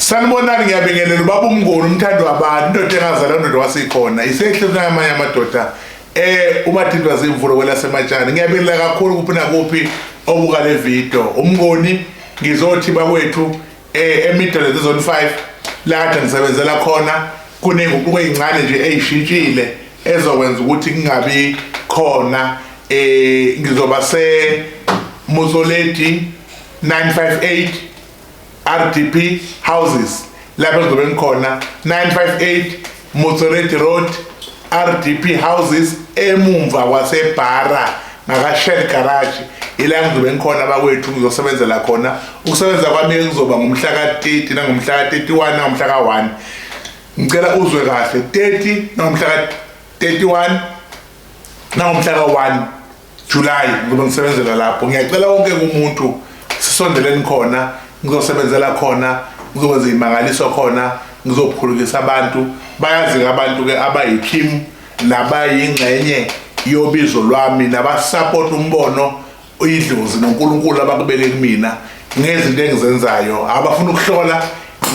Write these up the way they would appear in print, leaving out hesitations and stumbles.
Sanibonani, ngiyabingelela ubaba uMnguni, umthandi wabantu, indoda engazalwa ndoda wasikhona isehle namanye amadoda umathintwa zimvulo kwelasematshani. Ngiyabingelela kakhulu kuphi nakuphi obuka le video. UMnguni ngizothi bakwethu eMidlands Zone 5 la kade ngisebenzela khona kunenguquko ezincane nje eyishintshile ezokwenza ukuthi kungabi khona. Ngizoba se Motsoaledi 958 RDP Houses, lapho ngizobe ngikhona 958 Motsoaledi Road, RDP Houses, emumva kwasebhara ngaka Shell Garage, ila ngizobe ngikhona bakwethu, ngizosebenzela khona. Ukusebenza kwami kuzoba ngomhla ka-30 nangomhla ka-31 nangomhla ka-1. Ngicela uzwe kahle, 30 nangomhla ka-31 nangomhla ka-1 July ngizobe ngisebenzela lapho. Ngiyacela wonke umuntu sisondeleni khona, ngizosebenzela khona, ngizokwenza imangaliso khona, ngizophulukisa abantu. Bayazi abantu-ke abayi-team nabayingxenye yobizo lwami nabasupport umbono, idlozi noNkulunkulu abakubeke kumina ngezinto engizenzayo. Abafuna ukuhlola,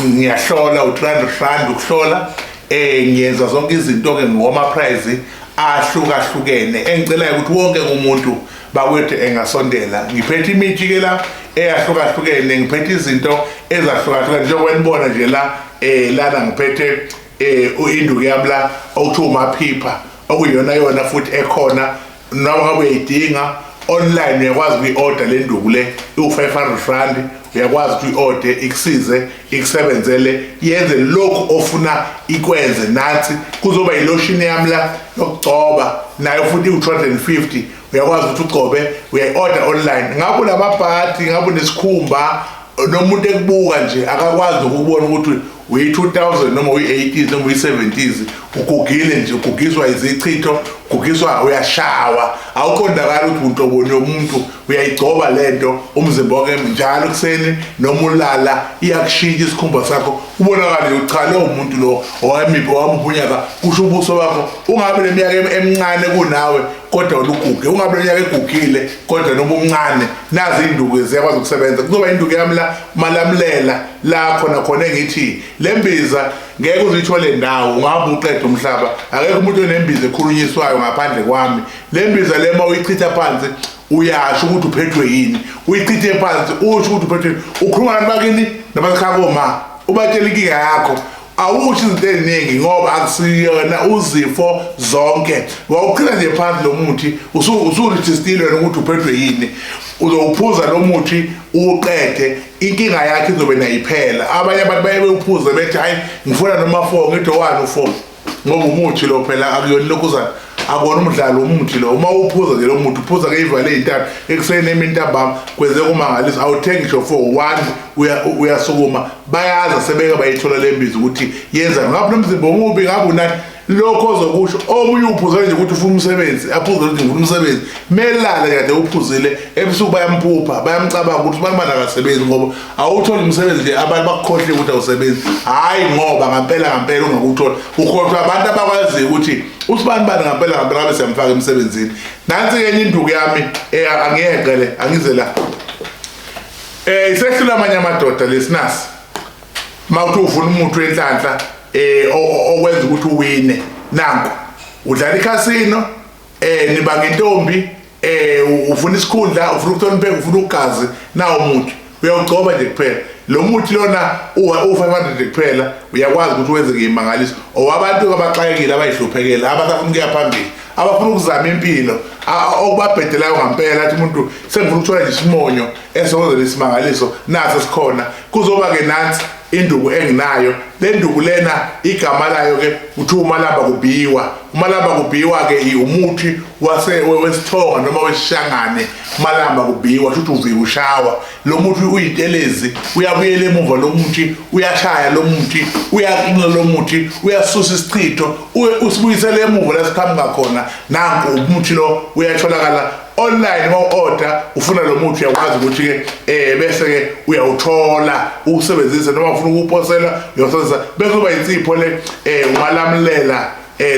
ngiyahlola u-300 rand ukuhlola. Ngiyenza zonke izinto-ke ngoma price ahlukahlukene. Engicelayo ukuthi wonke umuntu bakwethu engasondela. Ngiphethe imithi ke la eyahlukahlukene, ngiphethe izinto ezahlukahlukene njengoba nibona nje la. Lana ngiphethe induku yami la okuthiwa umaphipha, okuyiyona yona futhi ekhona. Noma ngabe uyayidinga online, uyakwazi ukuyi-order le nduku le, iwu-500 rand. Uyakwazi ukuthi uyi-order, ikusize, ikusebenzele, yenze lokhu ofuna ikwenze. Nansi kuzoba ilotion yami la yokugcoba, nayo futhi iwu-250. Uyakwazi ukuthi ugcobe, uyayi-order online. Ngabe unamabhadi, ngabe unesikhumba, nomuntu ekubuka nje akakwazi nokubona ukuthi uyi-2000 noma uyi-80s noma uyi-70s, ugugile nje, ugugiswa izichitho, ugugiswa uyashawa, awuqondakali ukuthi unhloboni yomuntu. Uyayigcoba lento umzimba wonke njalo ekuseni noma ulala, iyakushintsha isikhumba sakho, ubonakale ukuthi cha, lowo muntu lo owamiphi owamuphi unyaka. Kusho ubuso bakho, ungabe neminyaka emincane kunawe kodwa uluguge, ungabe neminyaka egugile kodwa noma umncane. Nazi induku ziyakwazi ukusebenza. Kuzoba induku yami la malamlela la khona khona engithi le mbiza ngeke uzuyithole ndawo, ungahamba uqeda umhlaba, akekho umuntu onembiza ekhulunyiswayo ngaphandle kwami. Le mbiza le uma uyichitha phansi uyasho ukuthi uphethwe yini, uyichithe phansi usho ukuthi uphethwe yini. Ukhuluma nabantu bakini nabasekhaya koma, ubatshela inkinga yakho, awusho izinto eziningi ngoba akusiyona uzifo zonke. Wawuchitha nje phansi lo muthi, usurejistile wena ukuthi uphethwe yini. Uzowuphuza lo muthi uwuqede, inkinga yakhe izobe nayiphela. Abanye abantu baye bewuphuze bethi, "Hayi, ngifuna noma 4." Ngithi, "Owani u4?" Ngoba umuthi lo phela akuyona lokhuzana, akona umdlalo umuthi lo. Uma uphuza nje lo muthi, uphuza ngeyivale ey'ntathu ekuseni, emini, ntambama, kwenze kumangalisa. Awuthengi ngisho for one, uyasukuma. Bayazi sebeke bayithola le mbiza ukuthi yenza ngabe nomzimba omubi, ngabe unani lokho ozokusho. Omunye uphuzele nje ukuthi ufuna umsebenzi, aphuze ukuthi ngifuna umsebenzi, melale kade uphuzile ebusuku bayamphupha, bayamcabanga ukuthi bani akasebenzi, ngoba awutholi umsebenzi nje abantu bakukhohle ukuthi awusebenzi. Hhayi, ngoba ngampela ngampela ungakuthola, ukhohlwa abantu abakwaziyo ukuthi usibani bani ngampela ngampela ngabe siyamfaka emsebenzini. Nansi-ke enye induku yami, angiyeqe le, angize la. Isehlula amanye amadoda lesinasi. Uma uthi ufuna umuthi wenhlanhla okwenza ukuthi uwine, nanku udlala ikhasino, nibanga intombi, ufuna isikhundla, ufuna ukuhlonipheka, ufuna ugazi, nawo umuthi uyawugcoba nje kuphela. Lo muthi lona u-500 kuphela, uyakwazi ukuthi wenze ngiyimangaliso. Owabantu abaxakekile, abayihluphekele, abasafuna ukuya phambili, abafuna ukuzama impilo, okubabhedelayo ngampela, athi umuntu sengifuna ukuthola nje isimonyo esokwenza lesimangaliso, naso sikhona. Kuzoba-ke nansi induku enginayo. Le nduku lena igama layo ke kuthiwa umalamba kubhiwa. Umalamba kubhiwa ke umuthi wase wesithonga noma wesishangane. Umalamba kubhiwa shuthi uvika ushawa. Lo muthi uyintelezi, uyabuyela emuva lo muthi, uyashaya lo muthi, uyaqina lo muthi, uyasusa isichitho, usibuyisele emuva la siqhamuka khona. Nanku umuthi lo, uyatholakala online. Uma u-order ufuna lo muthi, uyakwazi ukuthi-ke bese-ke uyawuthola uwusebenzise, noma ufuna ukuwuposela uyawusebenzisa. Bese uba insipho le, ungalamlela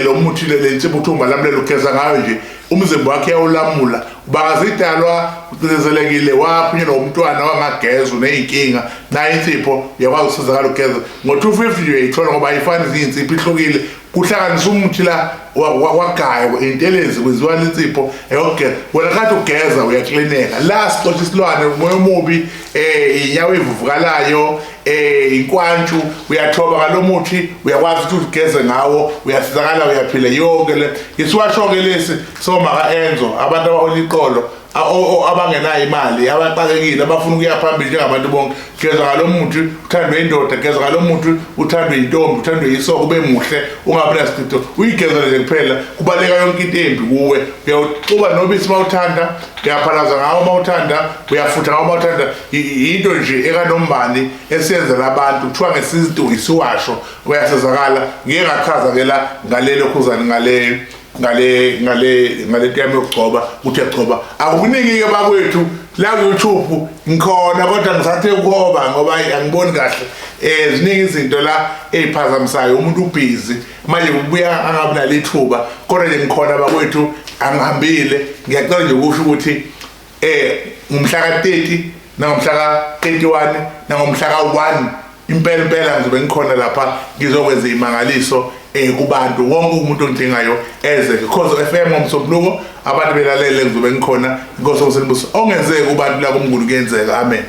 lo muthi le nsipho kuthiwa ungalamlela, ugeza ngayo nje umzimba wakhe, iyawulamula. Bangazidalwa ucindezelekile waphunyelwa umntwana wangageza uney'nkinga nayo insipho uyakwazi ukusizakala ugeza ngo-250 nje uyayithola ngoba ayifani ezinye iy'nsipho ihlukile kuhlanganisa umuthi la wagaya intelezi kwenziwa insipho eyokugeza wena kade ugeza uyaklineka la sixosha isilwane umoya omubi um inyawo evuvukalayo inkwantshu uyathoba ngalomuthi uyakwazi ukuthi ugeze ngawo uyasizakala uyaphila yonke le isiwasho-ke lesi somaka Enzo abantu abahola iqolo abangenayo imali abaxakekile abafuna ukuya phambili njengabantu bonke geza ngalo muthi uthandwe indoda geza ngalo muthi uthandwe intombi uthandwe isoka ube muhle ungabi nasichitho uyigeza nje kuphela kubaleka yonke into embi kuwe uyawuxuba nobisi uma uthanda uyaphalaza ngawo uma uthanda uyafutha ngawo uma uthanda yinto nje ekanombani esiyenzela abantu kuthiwa ngesizinto isiwasho uyasizakala ngike ngachaza ke la ngalelo khuzane ngale ngale ngale ngale yami yokugcoba ukuthi uyagcoba akukuningi ke bakwethu la ku YouTube ngikhona kodwa ngisathe ukuhoba ngoba angiboni kahle eh ziningi izinto la eziphazamisayo umuntu ubhizi manje ubuya angabi nalo ithuba kodwa nje ngikhona bakwethu angihambile ngiyacela nje ukusho ukuthi eh ngomhla ka-30 nangomhla ka-31 nangomhla ka-1 impela impela ngizobe ngikhona lapha ngizokwenza imangaliso eh kubantu wonke umuntu ongidingayo eze because FM ngomsombuluko abantu belalele ngizobe ngikhona inkosi okusenibuso ongenzeki kubantu la kumnguni kuyenzeka amen.